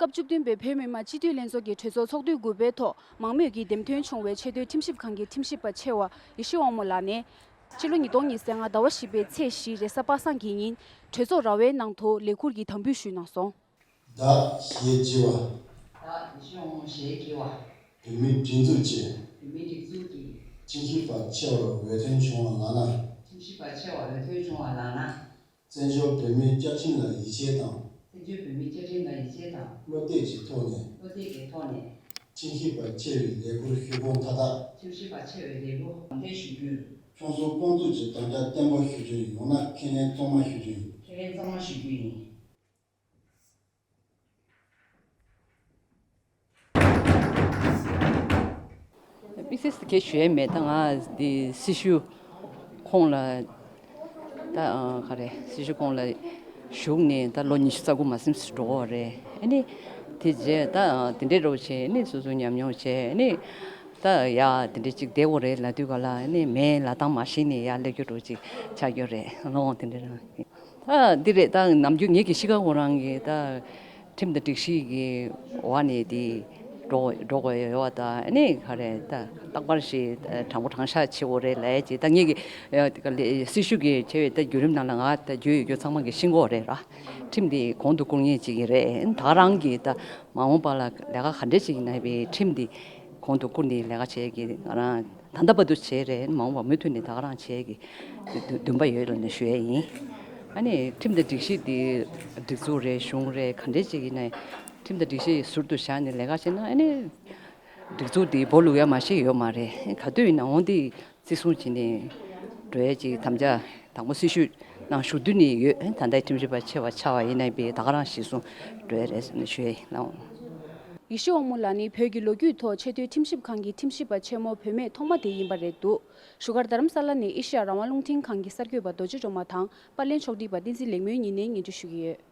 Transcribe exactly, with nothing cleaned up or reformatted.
སྐབས་བཅུ་བདུན་པའི་བོད་མི་མང་སྤྱི་འཐུས་ལྷན་ཚོགས་ཀྱི་གྲོས་ཚོགས་ཚོགས་དུས་དགུ་པའི་ཐོག་མང་མོས་ཀྱིས་འདེམས་ཐོན་བྱུང་བའི་ཆེས་མཐོའི་ཁྲིམས་ཞིབ་ཁང་གི་ཁྲིམས་ཞིབ་པ་ཆེ་བ་ཡེ་ཤེས་དབང་མོ་ལགས་ནས། ཕྱི་ལོ་ཉིས་སྟོང་ཉི་ཤུ་རྩ་ལྔ་ཟླ་བ་བཞི་པའི་ཚེས་བཞི་རེས་གཟའ་པ་སངས་ཀྱི་ཉིན་གྲོས་ཚོགས་ར་བའི་ནང་དུ་ལས་ཁུར་གྱི་དམ་འབུལ་ཞུས་གནང་སོང་། བདག་ཞེས་བགྱི་བ། བདག་ཡེ་ཤེས་དབང་མོ་ཞེས་བགྱི་བ། བོད་མིའི་སྒྲིག་འཛུགས་ཀྱི། བོད་མིའི་སྒྲིག་འཛུགས་ཀྱི། ཁྲིམས་ཞིབ་པ་ཆེ་བར་འོས་ཐོན་བྱུང་བ་ལགས་ན། ཁྲིམས་ཞིབ་པ་ཆེ་བར་འོས་ཐོན་བྱུང་བ་ལགས་ན། བཙན་བྱོལ་བོད་མིའི་བཅའ་ཁྲིམས་ལ་ཡིད་ཆེས་དང་། བཙན་བྱོལ་བོད་མིའི་བཅའ་ཁྲིམས་ལ་ཡིད་ཆེས་དང་། བློ་གཏད་ཀྱི་ཐོག་ནས། བློ་གཏད་ཀྱི་ཐོག་ནས། ཁྲིམས་ཞིབ་པ་ཆེ་བའི་ལས་ཁུར་ཞུ་སྒོ་མཐའ་དག། ཁྲིམས་ཞིབ་པ་ཆེ་བའི་ལས་ཁུར་མཐའ་དག་ཞུ་རྒྱུར། ཁྱོད་ཚོ་དཔང་བཙུགས་ཀྱི་དམ་བཅའ་བརྟན་པོ་ཞུ་རྒྱུ་ཡིན། ཡང་ན་ཁས་ལེན་གཙང་མ་ཞུ་རྒྱུ་ཡིན། ཁས་ལེན་གཙང་མ་ཞུ་རྒྱུ་ཡིན། དམིགས་བསལ་གྱི་ཞུ་ཡས་མེད། ད་ང་འདི་སྲི་ཞུ་ཁོངས་ལ་ད་ག་རེ་སྲི་ཞུ་ཁོངས་ལ་ཞུགས་ནས་ད་ལོ་ཉི་ཤུ་རྩ་དགུ་མ་ཟིན་ཙམ་འགྲོ་གི་རེད། ཨ་ནི་དེ་རྗེས་ད་དེ་འདྲའི་རོགས་བྱས། ཨ་ནི་སོ་སོ་ཉམས་མྱོང་བྱས། ཨ་ནི་ད་ཡ་དེ་འདྲའི་ཅིག་བསྡད་དགོས་རེད་ལབ་དུས་ག་ལ། ཨ་ནི་མེད་ལབ་སྟངས་མ་ཤེས་ནས་ཡར་སླེབས་རྒྱུ་འདྲ་ཅིག་ཆགས་ཡོད་རེད། ལོ་དེ་འདྲ་རང་། ད་འདི་རེད། ད་ནམ་རྒྱུན་ངེད་ཀྱི་གཤིས་ཀ་ཁོ་རང་གི་ད་ཁྲིམས་དང་སྒྲིག་གཞི་གི་འོག་ནས་དེ་འགྲོ་འགྲོ་དགོས་ཡོད་པ། ད་ཨ་ནི་ག་རེ་ད་རྟག་པར་ཞིག་དྲང་པོ་དྲང་བཞག་བྱེད་དགོས་རེད་ལབ་ཡས་ཅིག་ད་ངེད་ཀྱི་སྲི་ཞུ་གི་བྱས་པའི་ད་བརྒྱུད་རིམ་ནང་ལ་ང་ད་བརྒྱུད་ཡོད་རྒྱུ་ཚང་མ་གི་ཤེས་ཀྱི་ཡོད་རེད་ར། ཁྲིམས་དེ་གོང་དུ་བཀུར་མཁན་ཅིག་ཡིན་རེད། ད་ག་རང་གི་ད་མ་འོངས་པ་ལ་ལས་ཀ་ག་འདྲས་ཅིག་ཡིན་ན་ཡང་ཁྲིམས་དེ་གོང་དུ་བཀུར་ནས་ལས་ཀ་བྱེད་ཀྱི་ང་རང་ད་ལྟ་བར་དུ་བྱས་རེད། མ་འོངས་པ་མུ་མཐུད་ནས་ད་ག་རང་བྱེད་ཀྱི་འདུན་པ་ཡོད་ལབ་ནས་ཞུ་ཡས་ཡིན། ཨ་ནི་ཁྲིམས་དང་སྒྲིག་གཞི་དེ་སྒྲིག་འཛུགས་རེད། གཞུང་རེད། ག་འདྲས་ཅིག་ཡིན་ན་ཡང་ཁྲིམས་དང་སྒྲིག་གཞི་ཟུར་དུ་བཞག་ནས་ལས་ཀ་བྱས་ན་ཨ་ནི་སྒྲིག་འཛུགས་དེ་སྦོ་ལུག་ཡ་མ་ཤེས་ཡོད་མ་རེད། ག་དུས་ཡིན་ནའང་དེ་བརྩི་སྲུང་བྱས་ནས་འགྲོ་ཡས་ཅིག་དམ་བཅའ་དང་པོ་སྲི་ཞུ་ནང་ཞུགས་དུས་ནས་ཡོད། ད་ལྟའི་ཁྲིམས་ཞིབ་པ་ཆེ་བ་ཆགས་པ་ཡིན་ན་ཡང་ད་ག་རང་གཞི་བཟུང་འགྲོ་ཡས་རེད་ཟེར་ནས་ཞུ་ཡས་ཡིན། ལགས་འོང་། ཡེ་ཤེས་དབང་མོ་ལགས་ནི་བོད་ཀྱི་ལོ་རྒྱུས་ཐོག་ཆེས་མཐོའི་ཁྲིམས་ཞིབ་ཁང་གི་ཁྲིམས་ཞིབ་པ་ཆེན་མོ་བུད་མེད་ཐོག་མ་དེ་ཡིན་པ་རེད་འདུག་བཞུགས་སྒར་རྡ་རམ་ས་ལ་ནས་ཨེ་ཤེ་ཡ་རང་དབང་རླུང་འཕྲིན་ཁང་གི་གསར་འགོད་པ་རྡོ་རྗེ་སྒྲོལ་མ་དང་པར་ལེན་ཕྱོགས་སྒྲིག་པ་བསྟན་འཛིན་ལེགས་སྨོན་གཉིས་ནས་སྙན་སྒྲོན་ཞུ་གི་ཡོད།